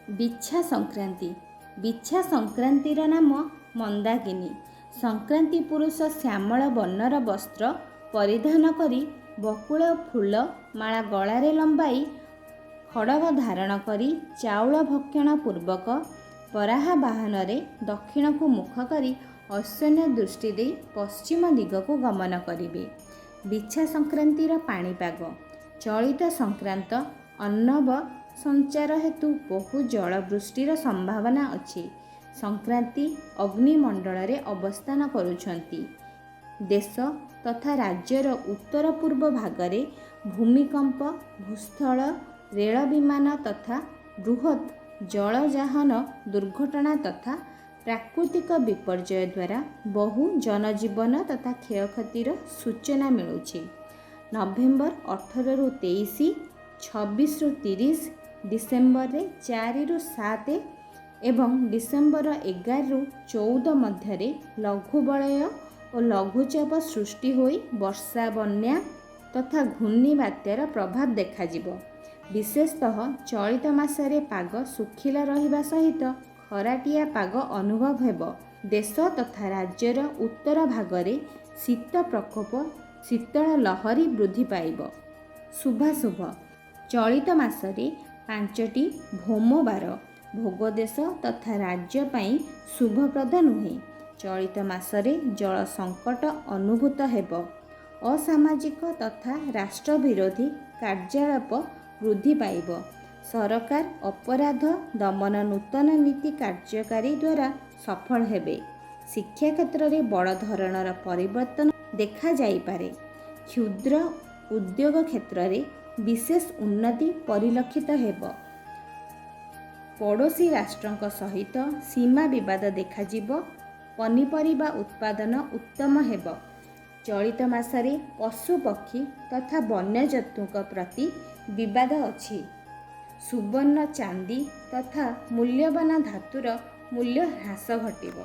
ବିଛା ସଂକ୍ରାନ୍ତି। ବିଛା ସଂକ୍ରାନ୍ତିର ନାମ ମନ୍ଦାକିନୀ। ସଂକ୍ରାନ୍ତି ପୁରୁଷ ଶ୍ୟାମଳ ବର୍ଣ୍ଣର ବସ୍ତ୍ର ପରିଧାନ କରି, ବକୁଳ ଫୁଲ ମାଳା ଗଳାରେ ଲମ୍ବାଇ, ଖଡ଼ଗ ଧାରଣ କରି, ଚାଉଳ ଭକ୍ଷଣ ପୂର୍ବକ ବରାହ ବାହନରେ ଦକ୍ଷିଣକୁ ମୁଖ କରି ଐଶାନ୍ୟ ଦୃଷ୍ଟି ଦେଇ ପଶ୍ଚିମ ଦିଗକୁ ଗମନ କରିବେ। ବିଛା ସଂକ୍ରାନ୍ତିର ପାଣିପାଗ। ଚଳିତ ସଂକ୍ରାନ୍ତ ଅର୍ଣ୍ଣବ ସଞ୍ଚାର ହେତୁ ବହୁ ଜଳବୃଷ୍ଟିର ସମ୍ଭାବନା ଅଛି। ସଂକ୍ରାନ୍ତି ଅଗ୍ନିମଣ୍ଡଳରେ ଅବସ୍ଥାନ କରୁଛନ୍ତି। ଦେଶ ତଥା ରାଜ୍ୟର ଉତ୍ତର ପୂର୍ବ ଭାଗରେ ଭୂମିକମ୍ପ, ଭୂସ୍ଖଳନ, ରେଳ, ବିମାନ ତଥା ବୃହତ୍ ଜଳଯାନ ଦୁର୍ଘଟଣା ତଥା ପ୍ରାକୃତିକ ବିପର୍ଯ୍ୟୟ ଦ୍ୱାରା ବହୁ ଜନଜୀବନ ତଥା କ୍ଷୟକ୍ଷତିର ସୂଚନା ମିଳୁଛି। ନଭେମ୍ବର 18ରୁ 23, 26ରୁ 30, ଡିସେମ୍ବରରେ 4ରୁ 7 ଏବଂ ଡିସେମ୍ବର 11ରୁ 14 ମଧ୍ୟରେ ଲଘୁବଳୟ ଓ ଲଘୁଚାପ ସୃଷ୍ଟି ହୋଇ ବର୍ଷା, ବନ୍ୟା ତଥା ଘୂର୍ଣ୍ଣିବାତ୍ୟାର ପ୍ରଭାବ ଦେଖାଯିବ। ବିଶେଷତଃ ଚଳିତ ମାସରେ ପାଗ ଶୁଖିଲା ରହିବା ସହିତ ଖରାଟିଆ ପାଗ ଅନୁଭବ ହେବ। ଦେଶ ତଥା ରାଜ୍ୟର ଉତ୍ତର ଭାଗରେ ଶୀତ ପ୍ରକୋପ, ଶୀତଳ ଲହରୀ ବୃଦ୍ଧି ପାଇବ। ଶୁଭାଶୁଭ। ଚଳିତ ମାସରେ ପାଞ୍ଚଟି ଭୌମବାର ଭୋଗ ଦେଶ ତଥା ରାଜ୍ୟ ପାଇଁ ଶୁଭପ୍ରଦ ନୁହେଁ। ଚଳିତ ମାସରେ ଜଳ ସଙ୍କଟ ଅନୁଭୂତ ହେବ। ଅସାମାଜିକ ତଥା ରାଷ୍ଟ୍ରବିରୋଧୀ କାର୍ଯ୍ୟକଳାପ ବୃଦ୍ଧି ପାଇବ। ସରକାର ଅପରାଧ ଦମନ ନୂତନ ନୀତି କାର୍ଯ୍ୟକାରୀ ଦ୍ୱାରା ସଫଳ ହେବେ। ଶିକ୍ଷା କ୍ଷେତ୍ରରେ ବଡ଼ ଧରଣର ପରିବର୍ତ୍ତନ ଦେଖାଯାଇପାରେ। କ୍ଷୁଦ୍ର ଉଦ୍ୟୋଗ କ୍ଷେତ୍ରରେ ବିଶେଷ ଉନ୍ନତି ପରିଲକ୍ଷିତ ହେବ। ପଡ଼ୋଶୀ ରାଷ୍ଟ୍ରଙ୍କ ସହିତ ସୀମା ବିବାଦ ଦେଖାଯିବ। ପନିପରିବା ଉତ୍ପାଦନ ଉତ୍ତମ ହେବ। ଚଳିତ ମାସରେ ପଶୁପକ୍ଷୀ ତଥା ବନ୍ୟଜନ୍ତୁଙ୍କ ପ୍ରତି ବିବାଦ ଅଛି। ସୁବର୍ଣ୍ଣ, ଚାନ୍ଦି ତଥା ମୂଲ୍ୟବାନ ଧାତୁର ମୂଲ୍ୟ ହ୍ରାସ ଘଟିବ।